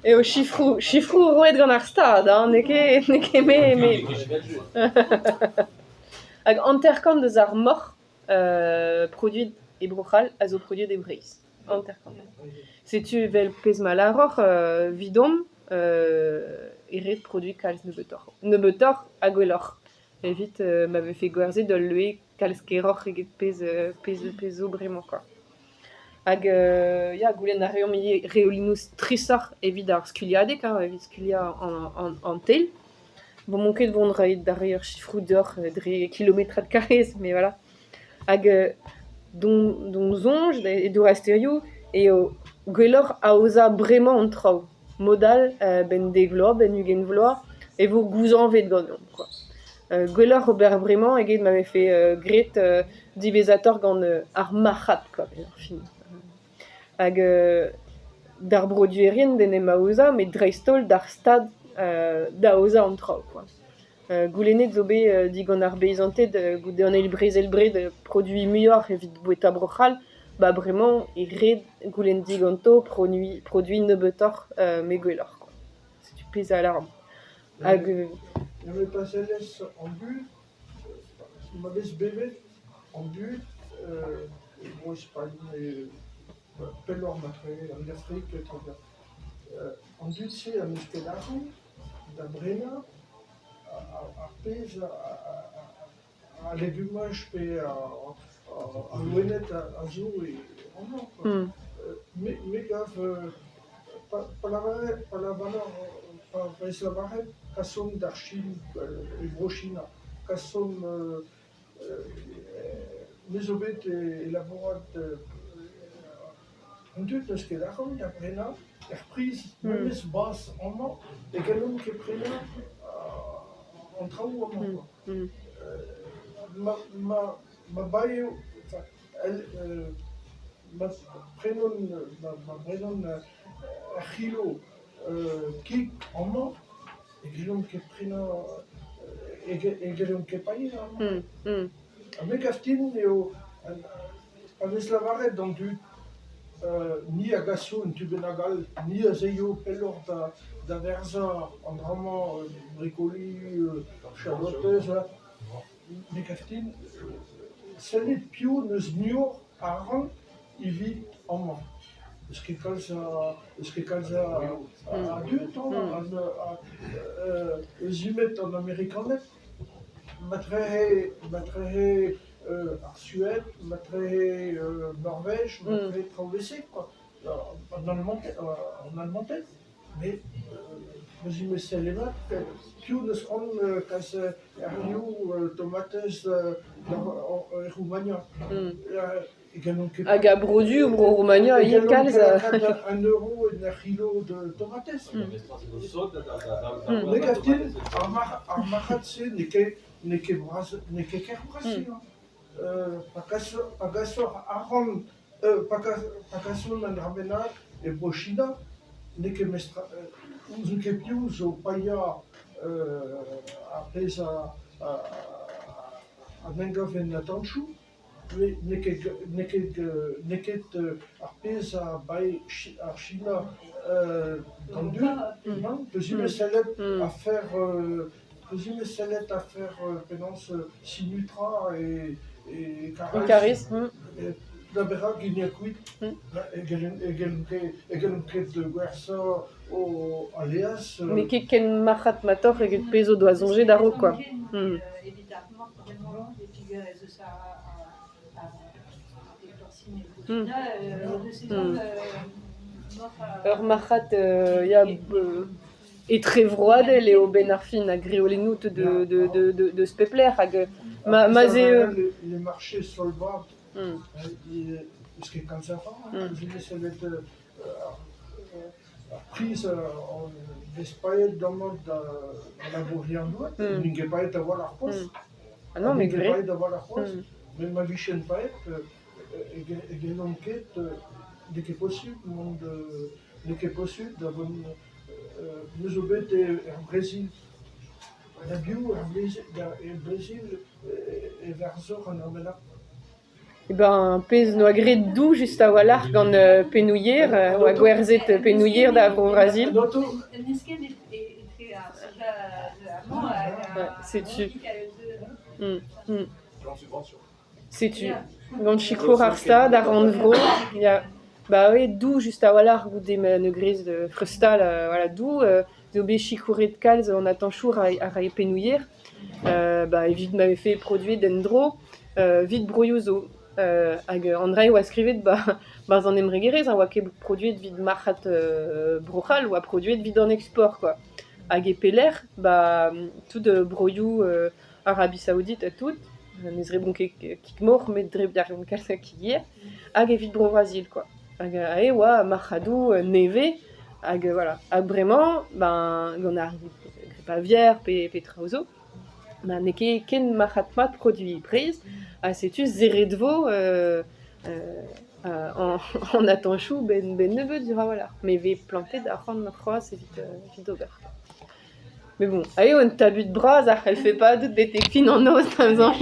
Eo sifroù sifroù roet gant ar Stad hañ n'eo ket n'eo ket me me Hag 50 eus ar moc'h produet e Bro-C'hall a zo produet e Breizh, 50. Setu evel pezh ma lâroc'h 'vidomp e ret produiñ kalz nebeutoc'h. Nebeutoc'h ha gwelloc'h evit ma vefe gwerzhet ul leue kalz keroc'h eget pezh pezh zo bremañ kwa. Hag ya goulenn a reomp ivez reolennoù strishoc'h evit ar skuilhadeg hañ evit skuilhañ an teil. Bon n'on ket vont da reiñ ur sifroù deoc'h dre kilometrad karrez met voilà. Hag d'hon soñj e Douar-Sterioù eo gwelloc'h aozañ bremañ an traoù. Mod all 'benn dek vloaz, 'benn 20 vloaz e vo gouzañvet ganeomp kwa. Gwelloc'h ober bremañ eget ma vefe graet diwezhatoc'h gant ar marc'had kwa 'benn ar fin. Hag d'ar broduerien d'en em aozañ met dreist-holl d'ar Stad da aozañ an traoù kwa. Goulennet zo bet digant ar beizanted goude an eil brezel-bed produiñ muioc'h evit boueta Bro-C'hall, ba bremañ e ret goulenn diganto produiñ nebeutoc'h met gwelloc'h kwa. Setu pezh a lâran. Hag Ne pas ellez an dud, ma vez bevet an dud e Bro-Spagn e pelloc'h matre en Afrik an dud-se a n'eus ket arc'hant da brenañ ar pezh a legumaj pe al loened a zo amañ kwa. Me gav pa lavarer pa vez lavaret kasomp d'ar Chin e Bro-China, kasomp me zo bet e labourat an dud n'eus ket arc'hant da brenañ er priz memes bras amañ ne gallont ket prenañ an traoù amañ kwa. Ma ma baeo ma prenont ma prenont ur c'hilo kig amañ e gallont ket prenañ e gallont ket paeañ amañ. Ha me 'gav din eo pa vez lavaret d'an dud ni a gaso un tu bennak all, ni az aio pelloc'h da werzhañ an dra-mañ brikoli, chalotez, me 'gav din sellit piv n'eus muioc'h a arc'hant evit amañ. N'eus ket kalz a n'eus ket kalz a dud amañ eus nemet an Amerikaned. Matrehe matrehe ar Sued, matrehe Norvej, matrehe traoù evel-se kwa. An Almanted met neuze 'meus sellet mat piv 'neus c'hoant kas erioù tomatez e Roumania. Hag a brodu bro Roumania ivez kalz. Un euro en ur c'hilo de tomatez. Me gav din ar marc'had-se n'eo ket n'eo ket bras n'eo ket ker bras-se hañ. Pa gasoc'h arc'hant pa kasont un dra bennak e Bro-China n'eo ket mestra n'ouzon ket piv zo paeañ ar pezh a emgav en atantoù. N'eo ket n'eo ket n'eo ket ar pezh a bae ar China d'an dud, nann. Peus ivez sellet afer peus ivez sellet afer penaos Sinultra e Kariz. Da berak int aet kuit? E gellont ket gwerzhañ o aleaz. N'eo ket ken marc'had-matoc'h eget pezh o doa soñjet a-raok kwa. Ur marc'had ya etrevroadel eo 'benn ar fin hag reolennoù deus pep lec'h hag ma 'z eo... Le marché solvable, eus ket kalz a ra, ar priz vez paeet amañ da labourerien-douar, n'int ket paeet a-walc'h c'hoazh. Ah non, mais N'int ket paeet a-walc'h c'hoazh. Met ma vijent paeet e gellont ket, n'eo ket posupl mont n'eo ket posupl da vont me zo bet er Brezil. Da biv er Brezil e verzhoc'h an dra bennak? Ben pezh 'noa graet doù just a-walc'h gant pennoù-yer 'oa gwerzhet pennoù-yer da Vro-Brazil. Setu. Setu gant sikour ar Stad, ar Rannvro, ya. Bah oui doù just a-walc'h goude ma 'neus graet freuzstal voilà doù zo bet sikouret kalz an atanchour a rae pennoù-yer bah evit ma vefe produet en-dro evit broioù zo. Hag an dra-se 'oa skrivet 'ba 'barzh an embregerezh a oa ket produet evit marc'had Bro-C'hall, 'oa produet evit an eksport kwa. Hag e pelec'h ? Ba tout broioù Arabie Saoudite ha tout, ne zebront ket kig-moc'h met debriñ a reont kalz a kig-yer, hag evit Bro-Brazil kwa. Hag aze e oa marc'hadoù nevez hag voilà. Ha bremañ ben gant ar grippe aviaire pe traoù zo, ma n'eo ket ken marc'had-mat produiñ e Breizh ha setu serret 'vo an atanchoù 'benn nebeut sur a-walc'h. Me 'vez plantet arc'hant c'hoazh evit ober. Mais bon, aze eo un tabut bras a c'hallfe padout betek fin an noz da'm soñj.